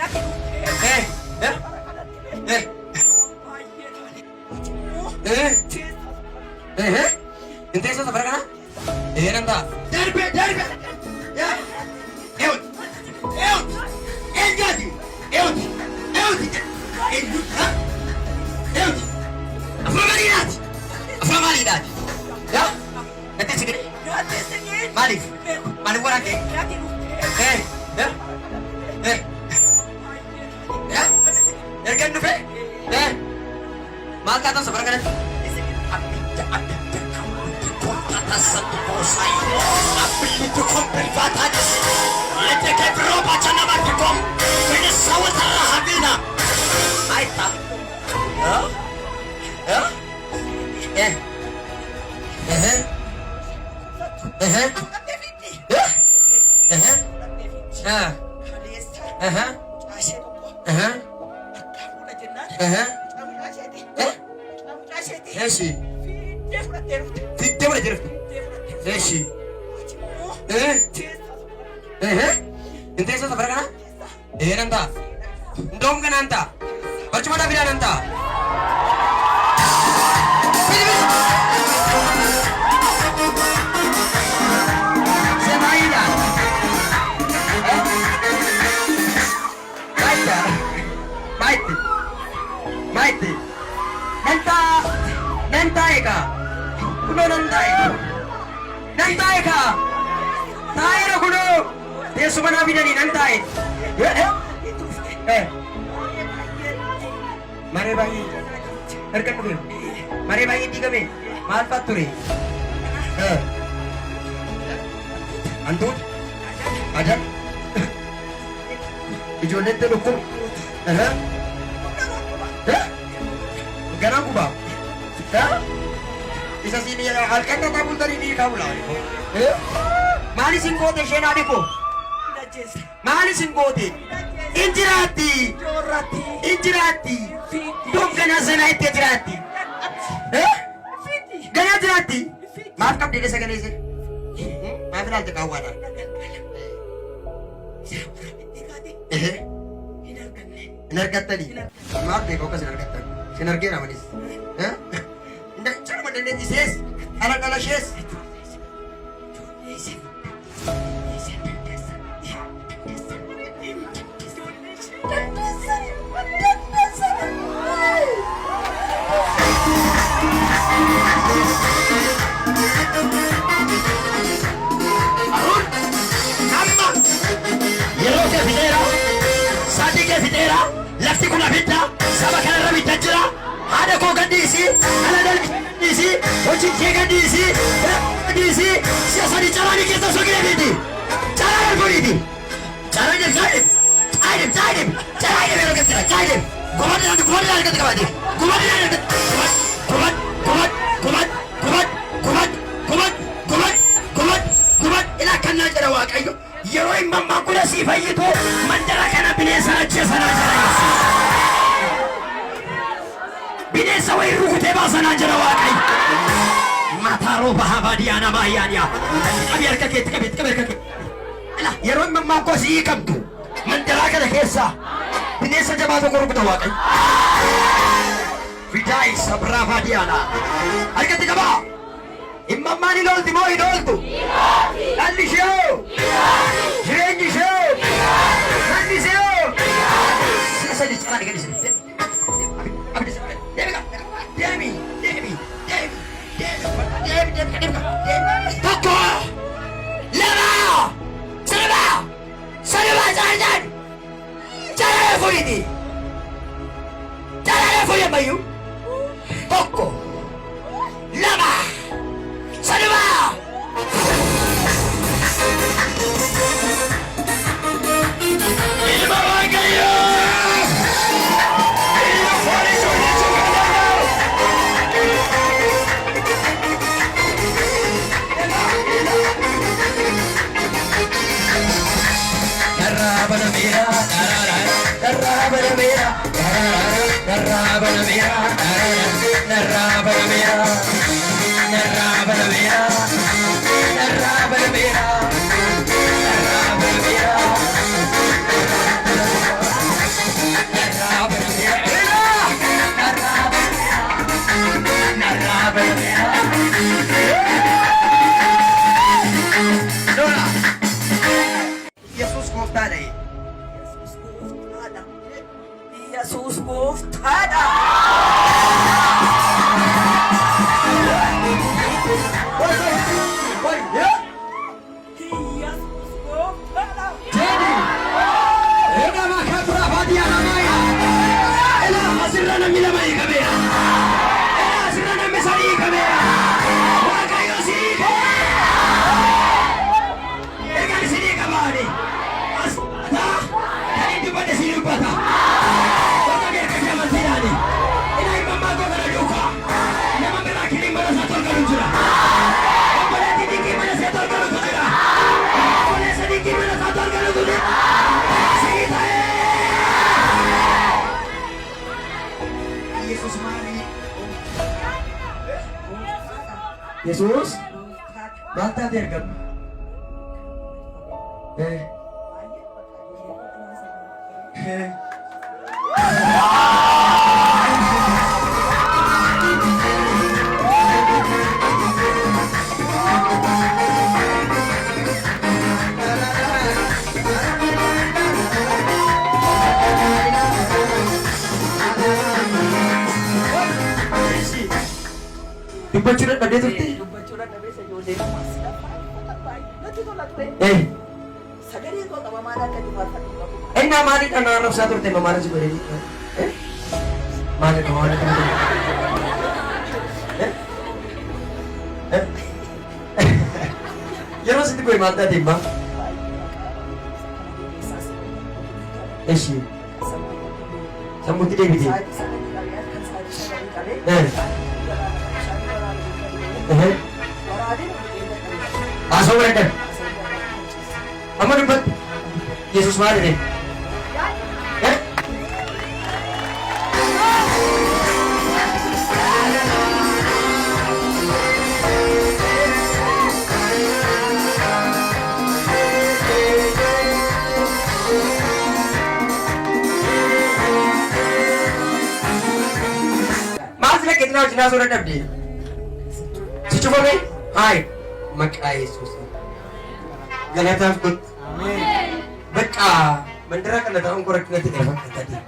Eh, eh, eh, eh, eh, eh, hin teessoo safara kana? Eh, nan ta'a. Darbe, darbe. Yaa, eewuti, eewuti, eenyuti, eewuti, eewuti, eenyu, ha? Eewuti. Afura maaliidhaati? Afura maaliidhaati? Yaa, natti sigire. Maaliif? Maaliif waraante? Eh, eh, eh, eh, erga inni dhufe? Eh, maal taatan safara kanatti? Abidda, abidda, Eshi. Fiddee fudhattee dhufte. Eshi. Eh. Eh. Hin teessoo safara kana? Eh nan ta'a. Ndoom kanaan ta'a. Barcuma naa fidaa nan ta'a. Fidi fidi. Semaayiidha. Eh. Maayita. Maayitti. Maayitti. Nan ta'a. Nan taa'e kaa. Kunoo nan taa'e. Nan taa'e kaa. Taa'eera kunoo. Teessuma naa fidanii nan taa'e. Eh. Maree baay'ee. Erga dhufe. Maree baay'ee diigame. Maal fa'a ture? Eh. Hantuuta. Ajan. Ijoolleen tee dhukkuba. Eh. Eh. Ganaa gubaa. Eh. Isa siin halkan tataa bultanii ni hiikaa bulaa. Eh. Maal isin goote isheen haadhi koo? Maal isin goote? In jiraatti. In jiraatti. Doom ganaa sanaa itti jiraatti. Eh? Ganaa jiraatti. Maaf qabdee sagalee ishee? Maaf ilaalte qaawwaadhaan? Ehe. Hin argattanii? Maaf beeku akkas hin argattan? Sin argeera manis. Eh? Caruma dandeettisees, dhala dhala ishees. Aruun amma yeroo kee fixeera, sa'aatii kee fixeera, lafti kun abidda, saba kanarra abidda jira. Haadha koo gadhiisi, dhala dhala ishee gadhiisi, hojii kee gadhiisi, rakkoo gadhiisi, si'a sadii caraanii keessa osoo gideebiiti. Caraan albuuniiti. Caraan deem, caayim, caayim, caayim, caayim yeroo keessa jira, caayim. Gubadhaan gubadhaan argate qabaate, gubadhaan argate, gubad, gubad, gubad, gubad, gubad, gubad, gubad, gubad, gubad, ilaa kannaa jedha Waaqayyo. Yeroo hin mammaakuna sii fayyitu mandara kana bineensa ajjeesanaa jedha Yesuus. Bineensa wayii rukutee baasanaa jedha Waaqayyo. Mataa rooba habaadiyaa namaa yaaniyaa. Qabi harka keetti qabi qabi harka keetti. Ila yeroo hin mammaakkoo sii hiikamtu mandaraa kana keessaa bineensa jabaa tokko rukuta Waaqayyo. Fidaay sabraa faadiyaanaa. Harkatti qabaa. Immammaan hin oolti moo hin ooltu? Dhalli ishee hoo? Jireenyi ishee hoo? Manni ishee hoo? Si'a sadii carraa ni gadhiisne. Deemi, deemi, deemi, deemi, deemi, deemi, deemi. Tokko, lama, sadii, sadii, carraa, carraa afuriiti. Carraa afurii ammayyuu. Tokko, lama, sadii. Ilma Waaqayyoo! Ilma foolisuu jechuu kan danda'u. Narraa banameera, narraa banameera, narraa banameera, narraa banameera, narraa banameera, narraa banameera, narraa banameera. Gooftaadha. Yesuus gooftaadha. Jedhi. Egaa maakaa dura baadiyyaa namaa ila asirra namni lama hiikameera. Ila asirra namni sadii hiikameera. Waaqayyo si hiikeera. Egaa isinii qabaani. As taa kan inni dubbate si dubbata. Bakka keessa amantiidhaani. Ila himammaa koo kana duukaa. Nama biraa kiliin mana isaa tolkalu jira. Obboleettii dinqii mana isaa tolkalutu jira. Obboleessa dinqii mana isaa tolkalutu jira. Sii ta'ee. Yesus maali? Yesus maal taate ergama? Dubbachuu dadhabdee turte? Dubbachuu dadhabee ijoollee lama sila faarfatan baay'ee natti tola ture. Sagalee koo qabamaan akka itti faarfadhu qabu. Innaa maaliidha na arrabsaa turte mamaan si godhee? Maalidha waan akka Yeroo sitti godhe maal taate immaa? Eshi sammuutti deebite. Sa'aatii 9 qabee, halkan sa'aatii 9 qabee, waraabee Haasawuu dadhabe. Amma dubbatti. Yesus maal jedhee? Eh? Maal sila keetinaa wajjin haasawuu dadhabde? Si cufame? Haay. Maqaa Yesuus. Galataaf kottu. Bakka mandara kana ta'uun koo rakkinatti ta'e fakkaata.